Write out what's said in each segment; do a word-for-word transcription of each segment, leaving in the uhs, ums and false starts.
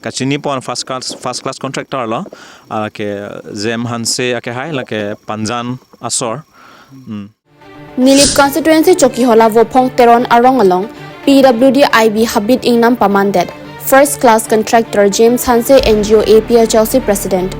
kachini pon first class, first class contractor lo, ah, ke Jem Hanse akehai, lake Panjan asor. Hmm. Nilip constituency Chokihola Vophong Teron arong along P W D I B habit ingnam pamandet first class contractor James Hanse, N G O A P H L C president.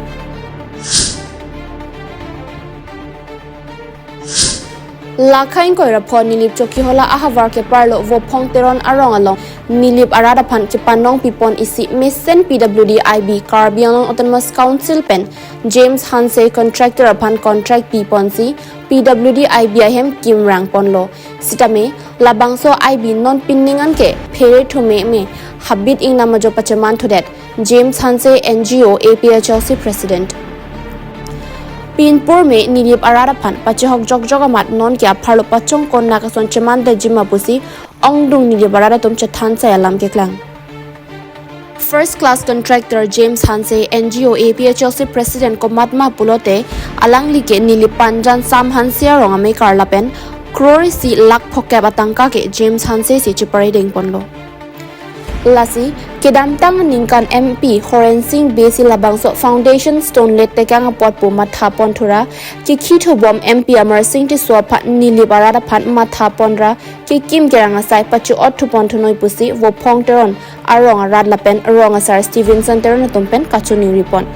Lakha ingkoi ra pho Nilip Chokihola ahavar keparlo Vophong Teron arong along Nilip arat aphan chepanong pipon isi mesen P W D I B Karbi Anglong Autonomous Council pen James Hanse contractor aphan contract piponsi P W D I B ahem kimrang ponlo. Sitame labangso I B non pining an ke phere thume me habit ingnam ajo pacheman thudet James Hanse, N G O A P H L C president. Pinpur me Nilip arat aphan pachehok jokjok amat non ke apharlo pachong konnak ason chemandetji ma pusi ongdung Nilip arat atum chethan sai alam keklang. First class contractor James Hanse, N G O A P H L C president komat ma pulote, alangli ke Nilip Panjan Sam Hanse arong amekar lapen crore isi lakh phokep atangka ke James Hanse si chepare deng ponlo. Lasi kedamtang ningkan M P Horen Sing Bey si labangso foundation stone le tekang apot pu matha pon thura, kikhi thubom M P Amarsing Tisso aphan Nilip arat aphan matha pon ra kekim kerang asai pachu-ot thupon thunoi pusi Vophong Teron arong arat lapen rong asar Stevenson Teron atum pen kachiningri pon.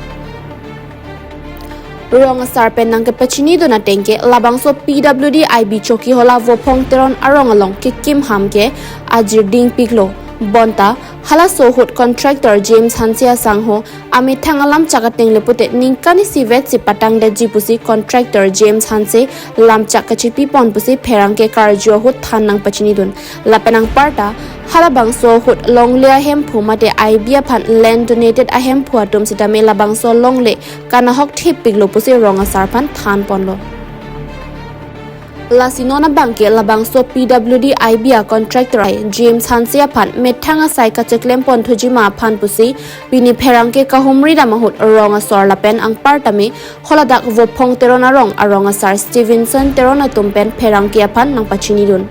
Rong asar pen nangkepachinidun ateng ke labangso P W D I B Chokihola Vophong Teron arong along kekim ham ke ajir dingpiklo. Bonta halaso ahut contractor James Hanse asangho amethang alam chak ateng le pute ningkan isi vet si patangdetji pusi contractor James Hanse lamchak kachipi pon pusi pherangke karju ahut than nangpachinidun. Lapen anparta halabangso ahut longle ahemphu mate I B aphan land donated ahemphu atum sitame labangso longle kanahok thip piklo pusi rong asar aphan than ponlo. Lasi non abang ke labangso P W D I B a contractor ai James Hanse aphan methang asai kacheklem pon thuji ma aphan pusi pini pherangke kahumri dam ahut rong asor lapen anparta me holadak Vophong Teron arong arong asar Stevenson Teron atum pen pherangke aphan nangpachinidun.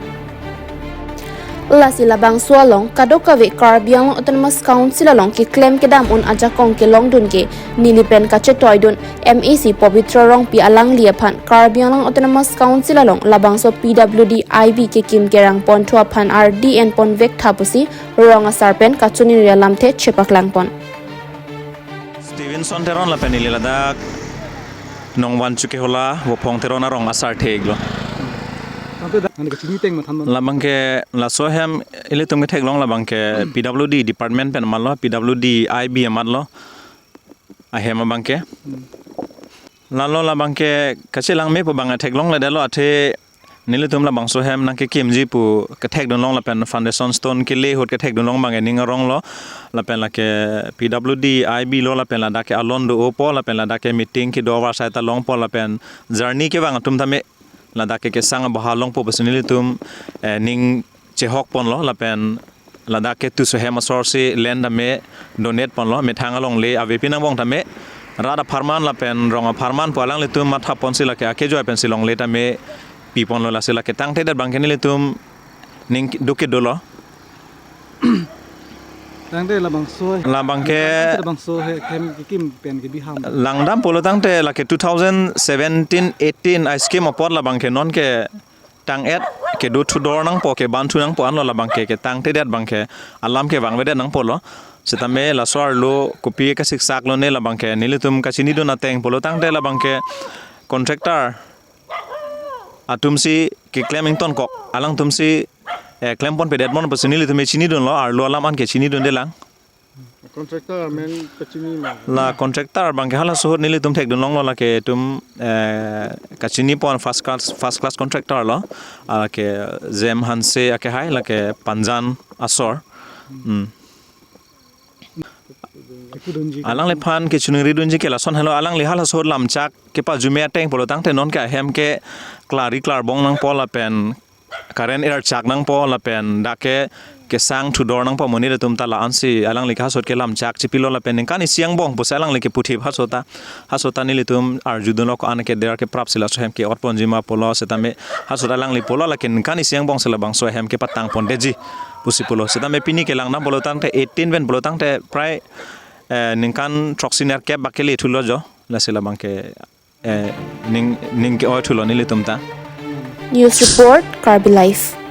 Lasi labangso along kadokave Karbi Anglong Autonomous Council along keklem kedam un ajakong kelongdun ke neli pen kachetoidun M A C Pobitro Rongpi alangli aphan Karbi Anglong Autonomous Council along labangso P W D I B kekim kerang ponthu aphan ardi en ponvek tha pusi rong asar pen kachiningri alamthe chepaklang pon. Stevenson Teron lapen neli ladak Nongvan Chokihola Vophong Teron arong asar thek lo. Tangte dak nang kachini teng mathan non. Labang ke laso ahem ilitum ketheklong labang ke P W D department pen malo, P W D I B amat lo. Ahem abang ke. Hmm. Lalo labang ke kachelang me pu abang theklongledetlo athe nelitum labangso ahem nangkekimji pu kethekdunlong lapen foundation stone kele ahut kethekdunlong abang ke ning arong lo lapen lake P W D I B lo lapen ladak ke alon do-opo lapen ladak ke meeting kedo avarsai ta longpo lapen journey kevang atum tame ladak ke kesang abahar longpo pusi nelitum, eh, ning chehok ponlo lapen ladak ke tu so ahem asor si land tame donate ponlo, methang alongle ave pinang bong tame rat apharman lapen rong apharman pu alanglitum matha ponsi lake akejoi pensi longle tame pi ponlo, lasi lake tangtedet abang ke nelitum ning duk kedolo. Tangte labangso he. Labang ke labangso he kem kekim pen kebi ham. Langdam pulo tangte lake two thousand seventeen eighteen a scheme apot labang ke non ke tang-et kedo thudor nangpo, keban thu nangpo anlo labang ke, ketangtedet abang ke alam kevangvedet nangpo lo. Sitame laso arlo kopi kasiksak lone labang ke nelitum kachinidun ateng pulo tangte labang ke contractor atum si keklem ingtonkok, alangtum si, eh, klem ponpedet mon pusi nelitum chinidunlo, arlo alam an ke chinidundelang. Contractor amen kachini ma. La contractor abang ke halaso ahut nelitum thekdunlonglo lake etum, eh, kachini pon first class, first class contractor lo. Ah, ke Jem Hanse akehai lake Panjan asor. Hmm. Kepudunji. Alangliphan kechiningridunji ke lason helo, alangli halaso ahut lamchak kepajume ateng pulo tangte non ke ahem ke klari klarbong nangpo lapen current erchak nangpo lapen dak ke kesang thudor nangpo monit atum ta la-ansi alangli ke haso ahut ke lamchak chipilo lapen ningkan isi angbong pusi alangli keputhip haso ta, haso ta nelitum arjudunlo ko-an ke der keprap si laso ahem ke-ot ponji ma pulo sitame haso ta alangli pulo lake ningkan isi angbong si labangso ahem kepatang pondetji pusi pulo sitame pini ke langdam pulo tangte eighteen pen pulo tangte prai eh, ningkan throksi nerkep bak kele thulo jo, lasi labang ke, eh, ning, ning ke-oi thulo nelitum ta. News report, Karbi Live.